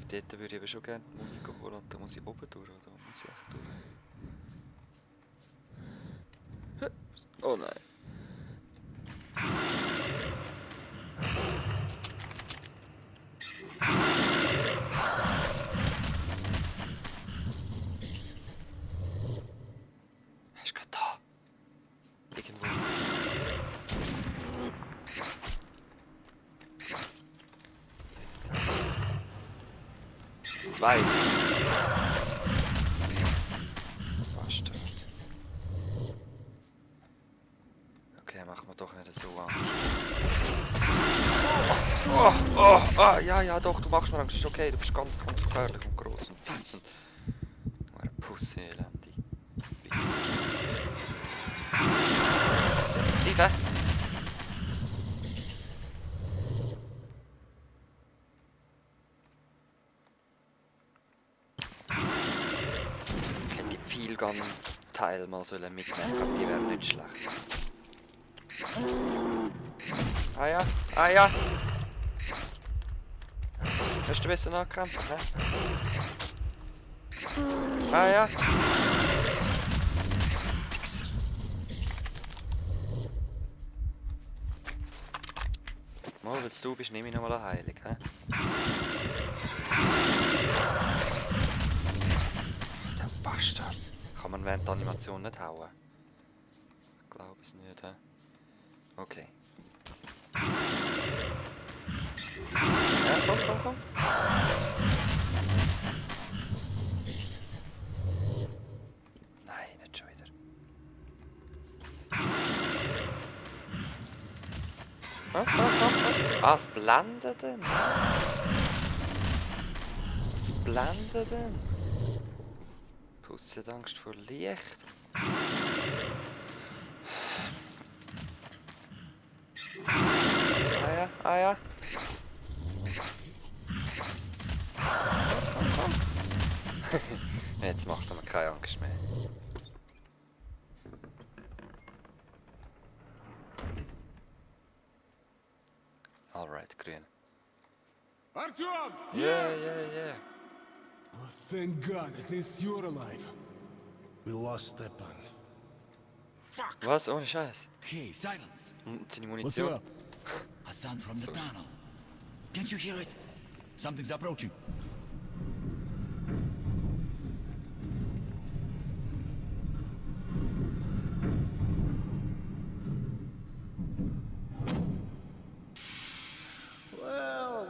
Dort würde ich aber schon gerne die Muni holen und da muss ich oben durch, oder? Da muss ich echt durch. Oh nein. Er ist gerade da. Irgendwo. Das sind zwei. Bastard. Okay, machen wir doch nicht so an. Ja, doch, du machst mir Angst, ist okay, du bist ganz, ganz gefährlich und gross und fies und... Eine Pussy, Elende. Wichser. Sieben. Ich hätte die Pfeilgun-Teil mal mitnehmen sollen, die wären nicht schlecht. Ah ja. Hast du besser nachgekämpft, ne? Ah ja. Wichser. Mal, wenn du bist, nehme ich nochmal eine Heilung, hä? Der Bastard. Kann man während der Animation nicht hauen? Ich glaube es nicht, hä? Okay. Ja, komm. Nein, nicht schon wieder. Komm. Ah, es blendet denn. Es blendet denn. Pussy hat Angst vor Licht. Ah ja. Komm. Jetzt macht er mir keine Angst mehr. Alright, grün. Artyom! Yeah. Oh, thank God, at least you're alive. We lost Stepan. Fuck! Was? Ohne Scheiß. Okay, silence. Und seine What's Munition. up? A sound from the Sorry. tunnel. Can't you hear it? Something's approaching. Well.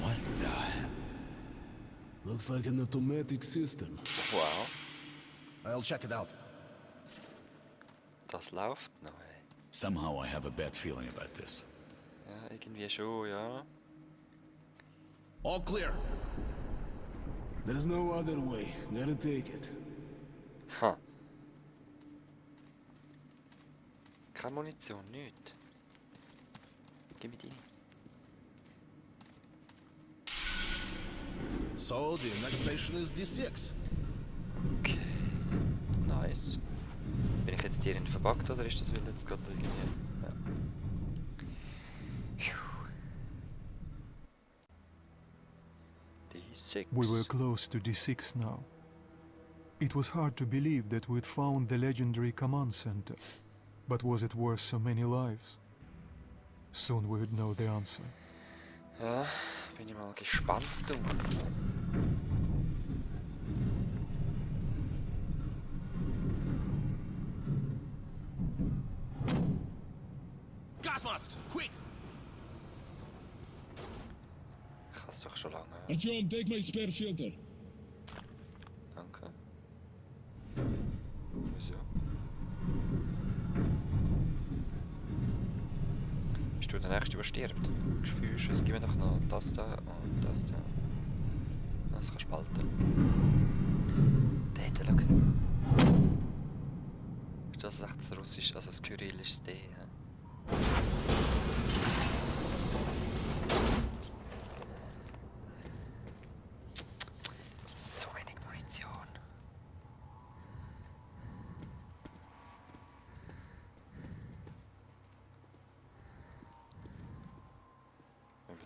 What the hell? Looks like an automatic system. Wow. I'll check it out. Das läuft noch, ey. Somehow I have a bad feeling about this. Ja, irgendwie schon, ja. All clear. There's no other way. Gotta take it. Ha. Keine Munition, nichts. Gib mir die. So, the next station is D6. Okay. Nice. Bin ich jetzt hierin verpackt oder ist das weil jetzt gerade irgendwie... Ja. D6. We were close to D6 now. It was hard to believe that we'd found the legendary command center. But was it worth so many lives? Soon we would know the answer. Ja, bin ich mal gespannt, du. Gas masks, quick! Ich habe es doch schon lange. Artyom, take my spare filter. Danke. Wieso? Bist du der Nächste, der stirbt? Gefühlst du, es gibt mir doch noch das da und das da. Das kannst du spalten. Dort, schau. Ist das echt das Russisch, also das kyrillische D? He? So wenig Munition.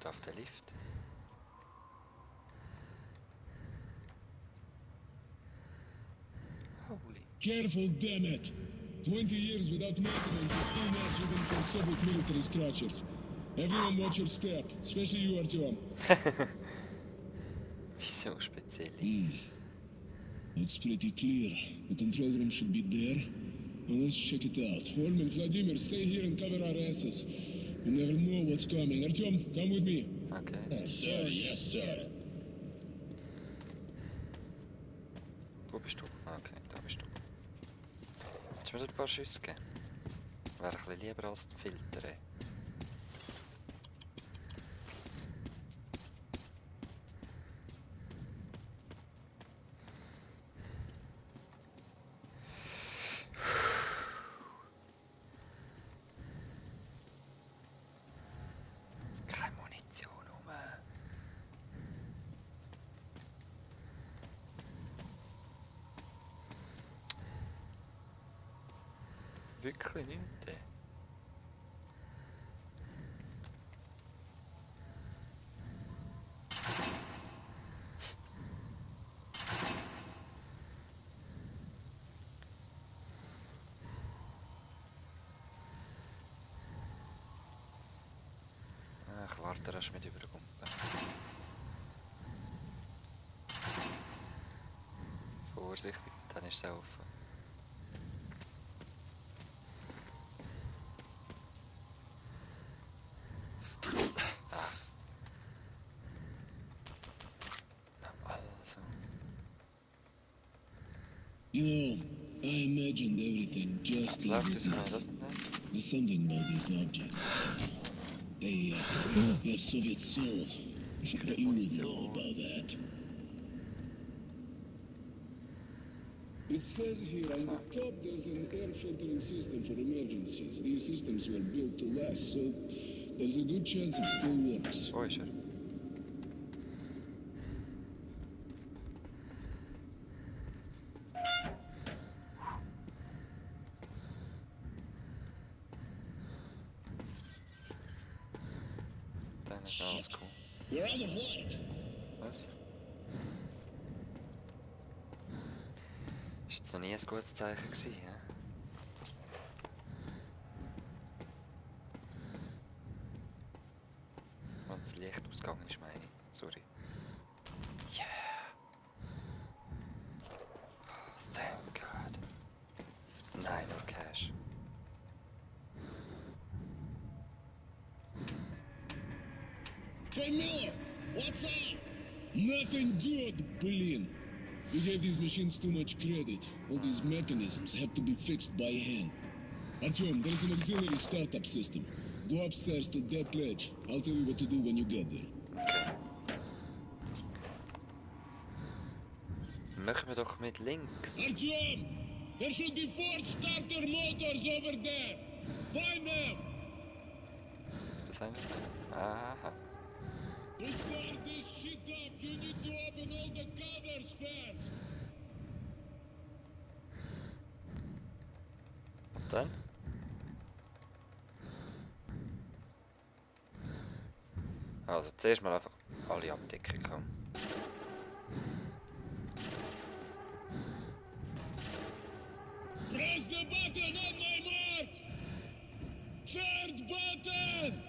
da auf den Lift? Holy. Careful, damn it! 20 years without maintenance is too much even for Soviet military structures. Everyone watch your step, especially you, Artyom. Wieso speziell? Looks pretty clear. The control room should be there. Now let's check it out. Holman, Vladimir, stay here and cover our asses. You never know what's coming. Artyom, come with me. Okay. Sir, yes, sir. Wo bist du? Okay, da bist du. Willst du mir ein paar Schüsse geben? Wäre ein bisschen lieber als die Filter. Keine Munition rum. Wirklich nichts. Ich warte erst mit übergumpen. Vorsichtig, dann ist es offen. Also. You know, I imagined everything just Jetzt läuft as es it mal, is. das nicht? There's something about these objects. They're Soviet soul. But you would know about that. It says here on the top there's an air filtering system for emergencies. These systems were built to last, so there's a good chance it still works. Wo ist er? Dann ist alles cool. We're out of light. Was? Ist jetzt noch nie ein gutes Zeichen gewesen, hä? Wenn das Licht ausgegangen ist, meine ich. Sorry. Yeah! Oh, thank God. Nein, nur Cash. Hey Miller, what's up? Nothing good, Berlin. You gave these machines too much credit. All these mechanisms have to be fixed by hand. Artyom, there's an auxiliary startup system. Go upstairs to that ledge. I'll tell you what to do when you get there. Machen wir doch mit links. Artyom! There should be 4 starter motors over there! Find them! Das eine? Aha. To start this shit up, you need to open all the covers first! Und dann? Also zuerst mal einfach alle abdecken, komm. Press the button on my mark! Third button!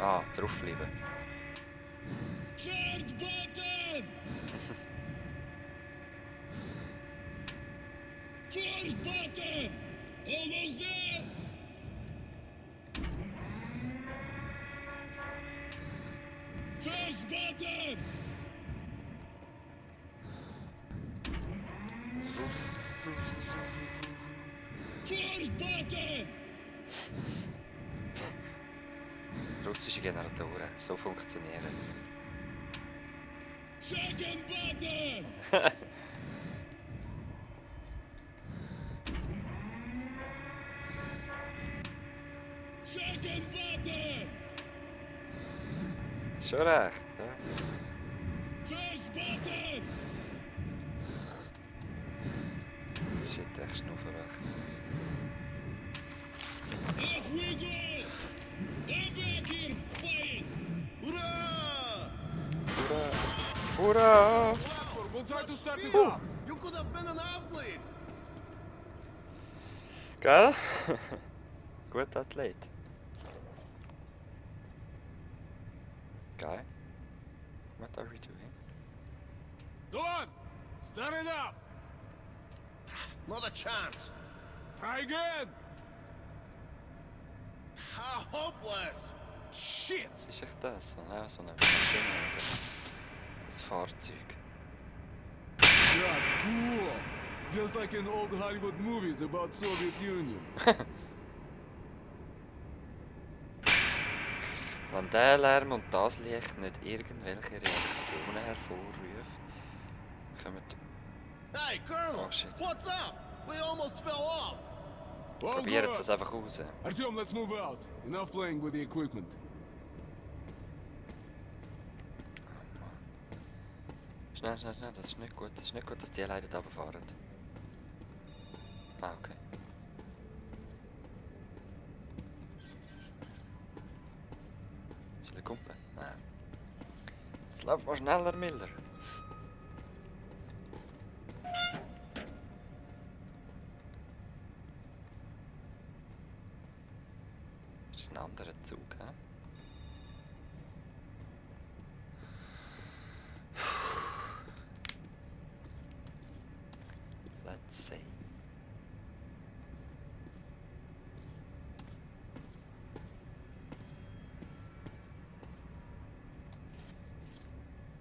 Ah, draufbleiben. Third button! Fourth button! Almost there! First button! Fourth button! Russische Generatoren, so funktionieren sie. Second button! Second button! Schon recht, ja? Shit, echt schnufferig. Off we go! Get back here, fight! Hurrah! Hurra! We'll try to start it up. You could have been an athlete. Gell? Guter Athlet. Guy? What are we doing? Go on. Start it up. Not a chance. Try again. How hopeless. Shit. Was ist echt das? So eine Maschine oder ein Fahrzeug? Yeah, cool. Just like in old Hollywood movies about Soviet Union. Wenn der Lärm und das Licht nicht irgendwelche Reaktionen hervorruft, kommen... Hey, Colonel. Oh shit. What's up? We almost fell off. Well, Probieren good. Sie es einfach raus. Artyom, let's move out. Enough playing with the equipment. Schnell, das ist nicht gut. Das ist nicht gut, dass die Leute da runterfahren. Ah, okay. Soll ich kumpen? Nein. Jetzt läuft mal schneller, Miller. Das ist ein anderer Zug, hä? Let's see.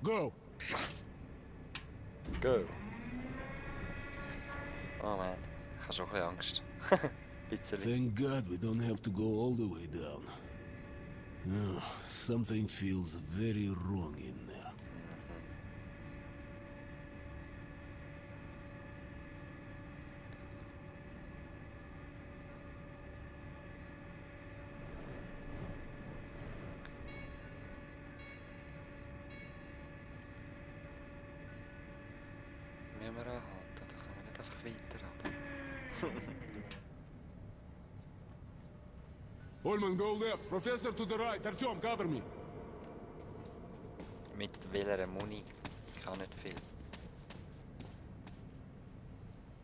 Go. Go. Oh man, ich habe schon ein bisschen Angst. Bisschen. Thank God we don't have to go all the way down. Oh, something feels very wrong in there. Müssen wir anhalten, da können wir nicht einfach weiter runter. Holman, go left. Professor to the right. Artyom, cover me. Mit welcher Muni? Ich kann nicht viel.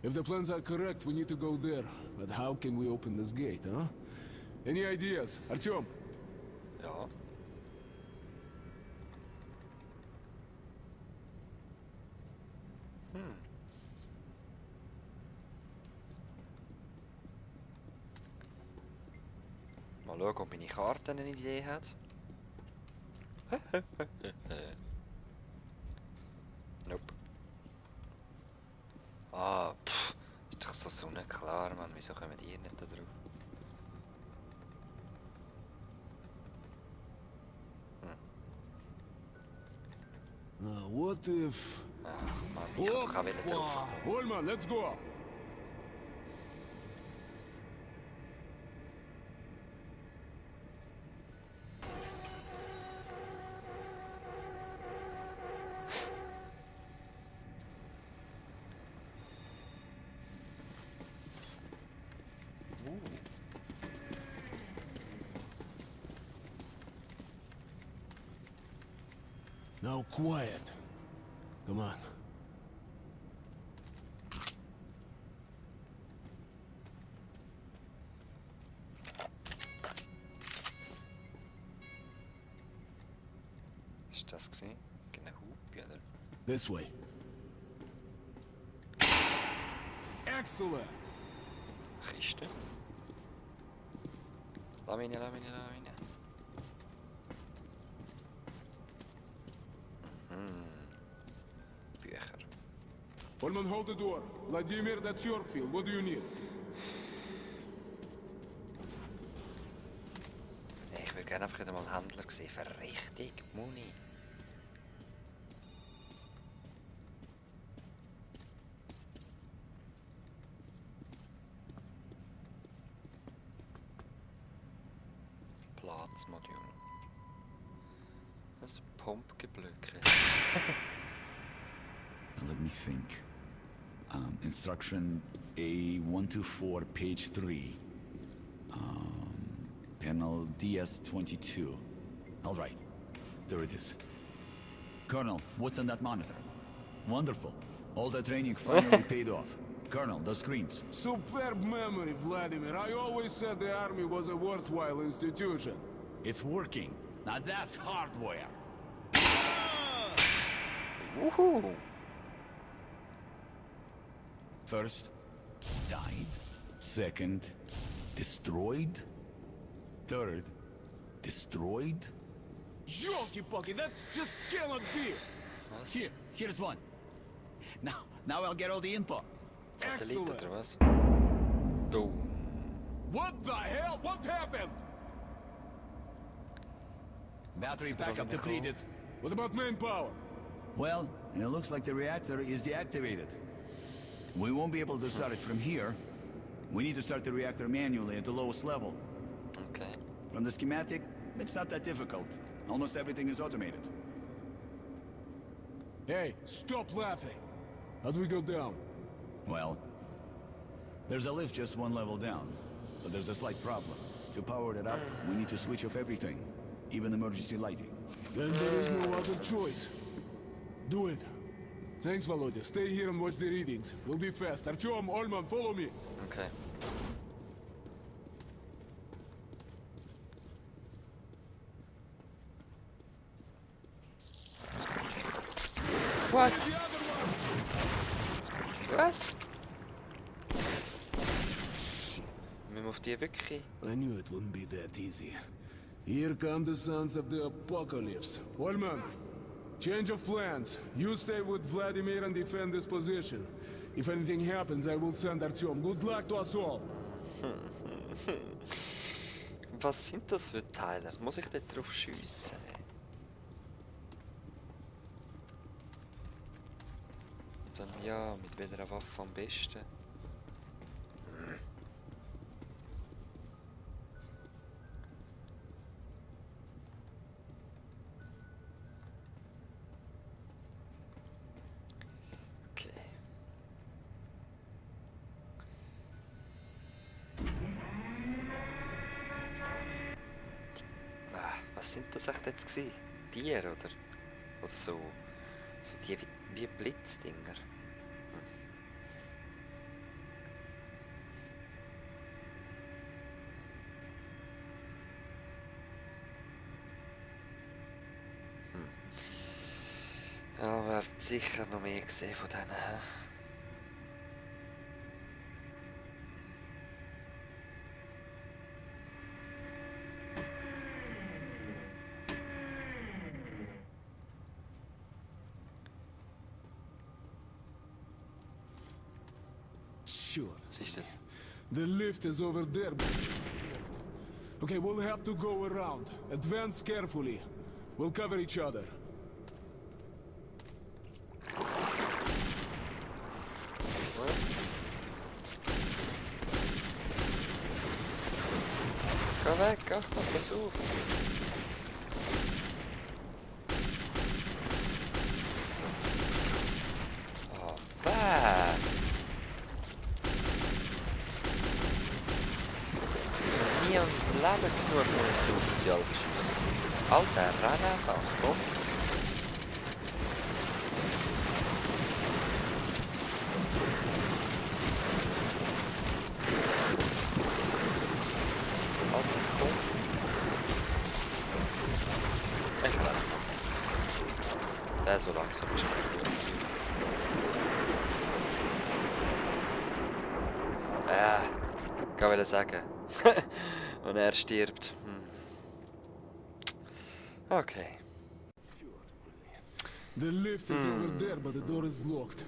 If the plans are correct, we need to go there. But how can we open this gate, huh? Any ideas? Artyom? Ja. Mal schauen, ob meine Karte eine Idee hat. Nope. Ah, pff. Ist doch so sonnenklar, Mann. Wieso kommen die nicht da drauf? Now, what if... Ach Mann, ich kann doch auch wieder drauf. Holman, let's go. Now, quiet. Come on. Ist das gesehen? Genau, oder? This way. Excellent. Kiste. Lamine. Bücher. Holman, hold the door. Vladimir, that's your field. What do you need? Ich würde gerne einfach wieder mal Händler sehen für richtig Muni. Platzmodul. Das Pumpgeblöcke. Now let me think. Instruction A124, page 3. Panel DS22. All right, there it is. Colonel, what's on that monitor? Wonderful. All the training finally paid off. Colonel, the screens. Superb memory, Vladimir. I always said the army was a worthwhile institution. It's working. Now that's hardware. Woohoo! First, died. Second, destroyed. Third, destroyed. Jolky-pokey, that just cannot be! Was? Here's one. Now I'll get all the info. Satellit Excellent. oder was? Du. What the hell? What happened? Battery backup depleted. What about main power? Well, it looks like the reactor is deactivated. We won't be able to start it from here. We need to start the reactor manually at the lowest level. Okay. From the schematic, it's not that difficult. Almost everything is automated. Hey, stop laughing. How do we go down? Well, there's a lift just one level down, but there's a slight problem. To power it up, we need to switch off everything, even emergency lighting. Then there is no other choice. Do it. Thanks, Volodya. Stay here and watch the readings. We'll be fast. Artyom, Olman, follow me. Okay. What? The other one! Was? Wir müssen auf die wirklich... I knew it wouldn't be that easy. Here come the sons of the apocalypse. Olman, change of plans. You stay with Vladimir and defend this position. If anything happens, I will send Artyom. Good luck to us all. Was sind das für Teile? Muss ich dort drauf schiessen? Dann ja, mit welcher Waffe am besten? Okay. Was sind das echt jetzt gewesen? Tiere oder so? So die wie Blitzdinger. Ja, wird sicher noch mehr gesehen von denen. Hä? Sure. Was ist das? The lift is over there. Okay, we'll have to go around. Advance carefully. We'll cover each other. Ga weg, Achtung, pass auf! Oh, weg! Nie am Leben genug Munition zu die alten Schüsse. Alter, renn einfach, komm! Alter, komm! Ich renn. Der so langsam ist nicht gut. Ich wollte sagen. Und er stirbt. Okay. The lift is over there, but the door is locked.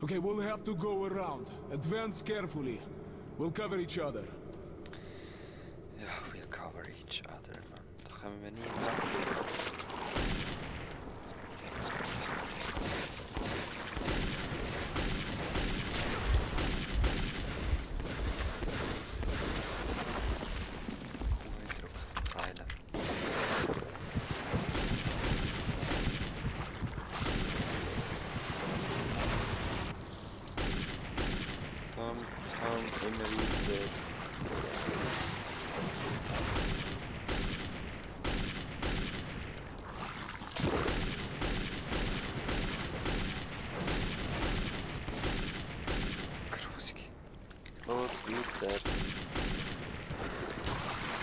Okay, we'll have to go around. Advance carefully. We'll cover each other. Ja, we'll cover each other, man. Da kommen wir nie lang. Heilen. weiter.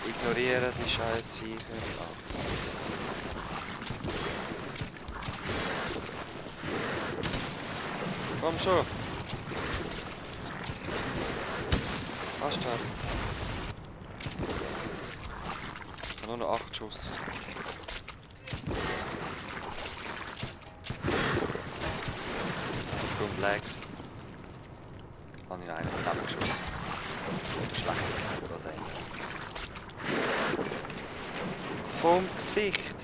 Ignoriere die scheiß Viecher. Ah. Komm schon! Was da? Ich habe nur noch 8 Schuss. Aufgrund Lags habe ich einen daneben geschossen. Schlecht, oder was eigentlich. Vom Gesicht!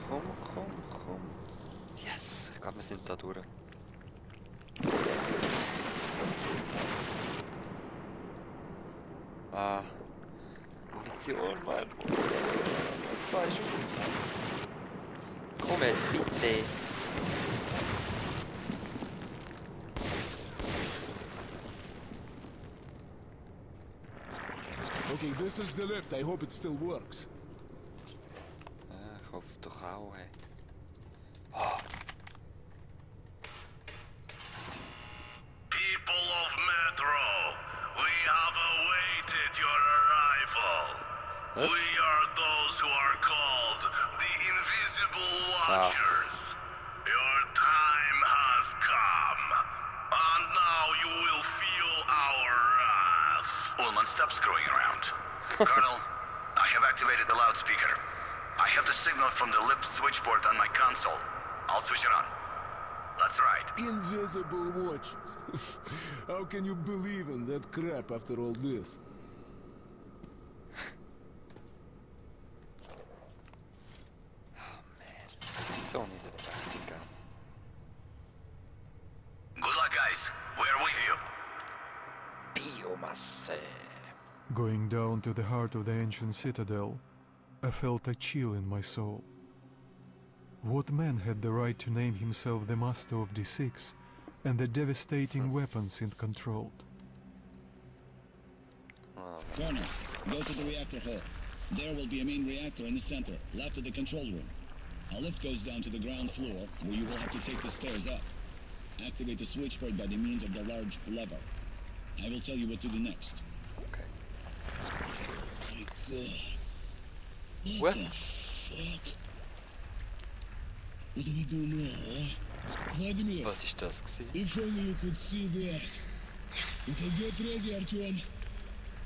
Komm. Yes, ich glaube, wir sind da durch. Ah. Munition, Mann. Munition. 2 Schuss. Komm jetzt, bitte. Okay, this is the lift. I hope it still works. Ah, ich hoffe doch auch, hey. People of Metro, we have awaited your arrival. What? We are those who are called the Invisible Watchers. Your time has come, and now you will feel our wrath. Ullman, stop screwing around. Colonel, I have activated the loudspeaker. I have the signal from the lift switchboard on my console. I'll switch it on. That's right. Invisible watchers. How can you believe in that crap after all this? So nicht der Praktiker. Good luck, guys. We're with you. Biomasse. Going down to the heart of the ancient citadel, I felt a chill in my soul. What man had the right to name himself the master of D6 and the devastating weapons it controlled? Colonel, go to the reactor hall. There will be a main reactor in the center, left of the control room. A lift goes down to the ground floor, where you will have to take the stairs up. Activate the switchboard by the means of the large lever. I will tell you what to do next. Okay. My God. What? The fuck? What do we do now, huh? Vladimir, Was ist das gewesen? if only you could see that. Okay, get ready, Artyom.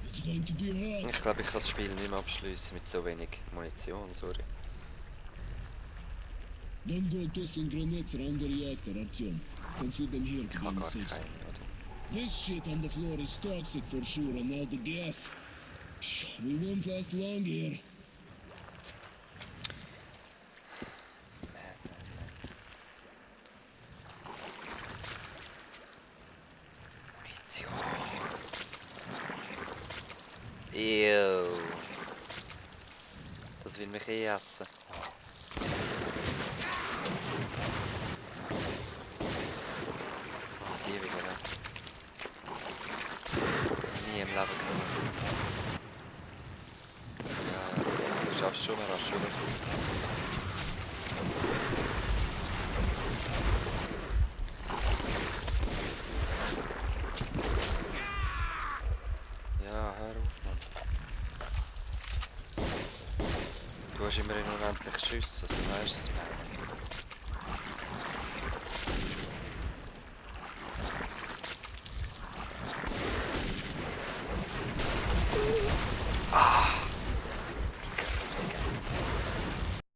It's going to be hot. Ich glaube, ich kann das Spiel nicht mehr abschließen mit so wenig Munition, sorry. Don't go tossing grenades around the reactor, Artyom. Consider them here Ich to be habe on the gar safe side. keine, oder? This shit on the floor is toxic for sure, and now the gas. We won't last long here. Munition. Ew. Das will mich eh essen. Oh, die wieder, ne? Nie im Leben genommen. Ja, du schaffst schon mal rasch, oder? Ja, hör auf, Mann. Du hast immerhin unendlich Schüsse, also weißt du, was ich meine.